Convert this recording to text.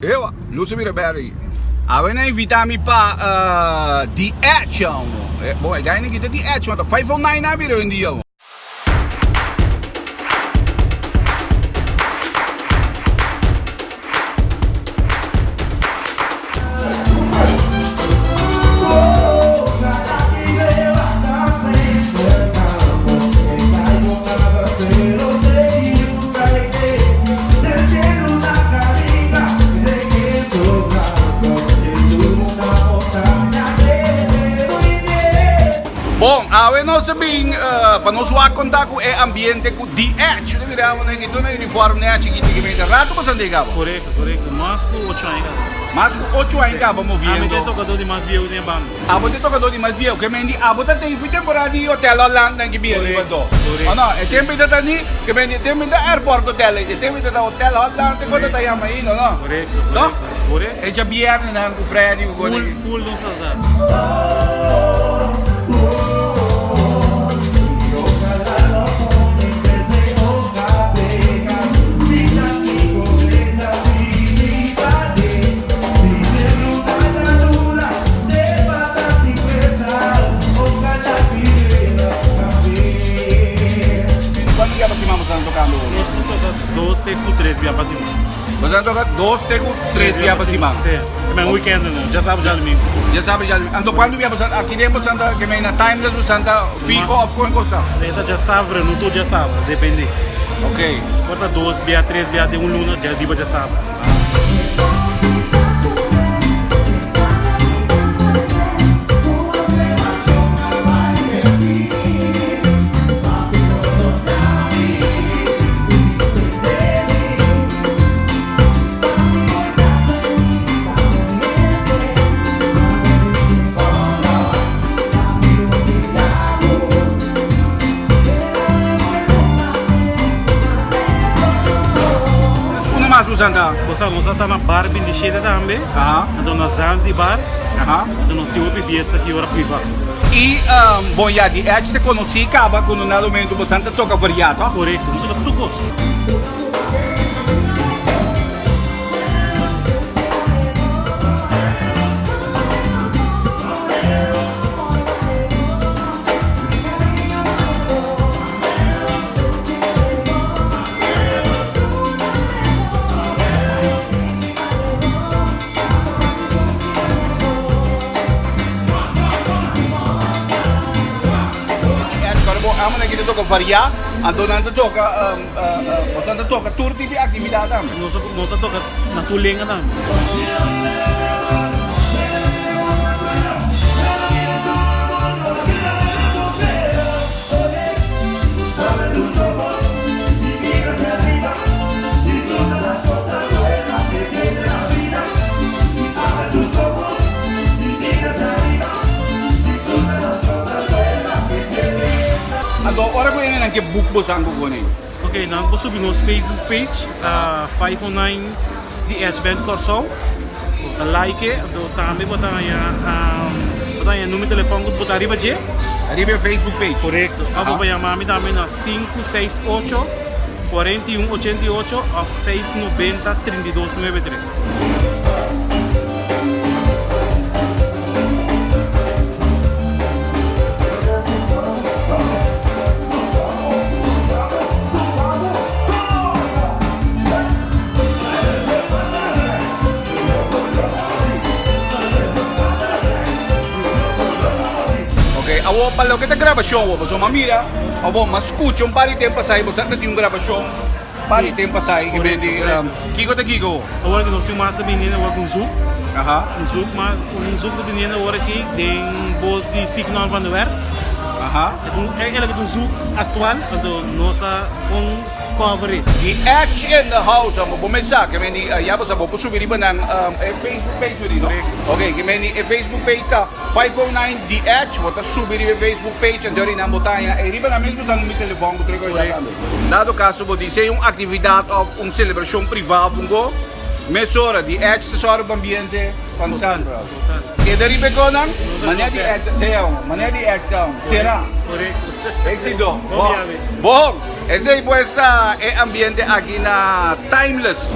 Ewa, luz a bira berde. Awe nan invita mi pa The Edge amo. Bon, e gainan kita The Edge, ma ta 509 nan a bira hoy en dia amo. Bon, awe nos a bin pa nos wak konta ku e ambiente ku The Edge. Bo ta mira awe nan tur na uniform nechi aki tiki mester rato bo san dega bo. Korekto, korekto. Mas ku ocho aña kaba. Mas ku ocho aña kaba moviendo. Ami ta e tokadó di mas bieu den e banda. Abo ta e tokadó di mas bieu. Ke men di abo ta ten fui temporada di Hotel Holland nan ki bira riba do. Korekto. O no, e tempo ei ta ta ni, ke men di e tempo ei ta Airport Hotel ei, e tempo ei ta ta Hotel Holland te kos ta yama ei no no. Korekto, No? korekto. Korekto. E djabièrnè nan ku Freddy ku kos Full, aki. full nos ta sa. Cuanto bia pa siman boso ta tocando? Nos por toca dos te cu tres bia pa siman. Boso ta toca dos te cu tres bia pa siman? Si, e men weekend no, djasabra djadumingu. Djasabra djadumingu. Anto cuanto bia boso ta aki den boso ta ke men na timeless boso ta fiho of con cosa? E ta djasabra, no tur djasabra, depende. Ok. Por ta dos bia, tres bia den un luna riba djasabra. Unda mas bo santa? Bo sa nos a ta na bar 27 tambe. Aha. Anto na Zanzibar. Aha. Anto nos tin hopi fiesta aki ora priva. I bon ya di Edge te konosí kaba ku no na momento bo santa toka variá toh? Korekto, nos toka tur kos. Bo amo nan kita toka variá, anto nan ta toka, boso ta toka tur tipo di aktividat tambe. Nos ta toka na tur lenga tambe. Anto ora ku hende nan ke book bosan ku koni? Ok, nan por subi nos Facebook page, 509 The Edge Band Kòrsou. Bo ta like e, anto tambe bo ta haña bo ta haña numero di telefòn ku bo ta riba dje. Riba e Facebook page. Korekto. Òf bo por yama mi tambe na 568 41 88 òf 690 32 93. Ok, awor pa loke ta grabashon awor, pasobra mi a mira, awor mi a skucha un par di tempu pasá i bo sa ta tin un grabashon par di tempu pasá i ke di, kiko ta kiko awor? Awor aki nos tin mas ta bini awor ku un zoek, Aha. un zoek mas, un zoek ta bini awor aki den bos di Signal van de Werk. Aha. E ta un zoek aktual, anto nos a un. Cover it. The Edge in the house amo bo mesa ke men di ya bo sa bo por subi riba nan e Facebook page ori no ok ke men di e Facebook page ta 509 The Edge bo ta subi riba e Facebook page anto ori nan bo ta haña e riba nan mes bo sa mi telefon bo treko ya tambe dado caso bo tin sea un actividad of un celebracion priva of un go mesora The Edge ta sòru pa ambiente van Sandra keda riba e go nan manera di Edge sea manera di Edge ta sera Éxito bon. Esey pues ta e ambiente aki na Timeless.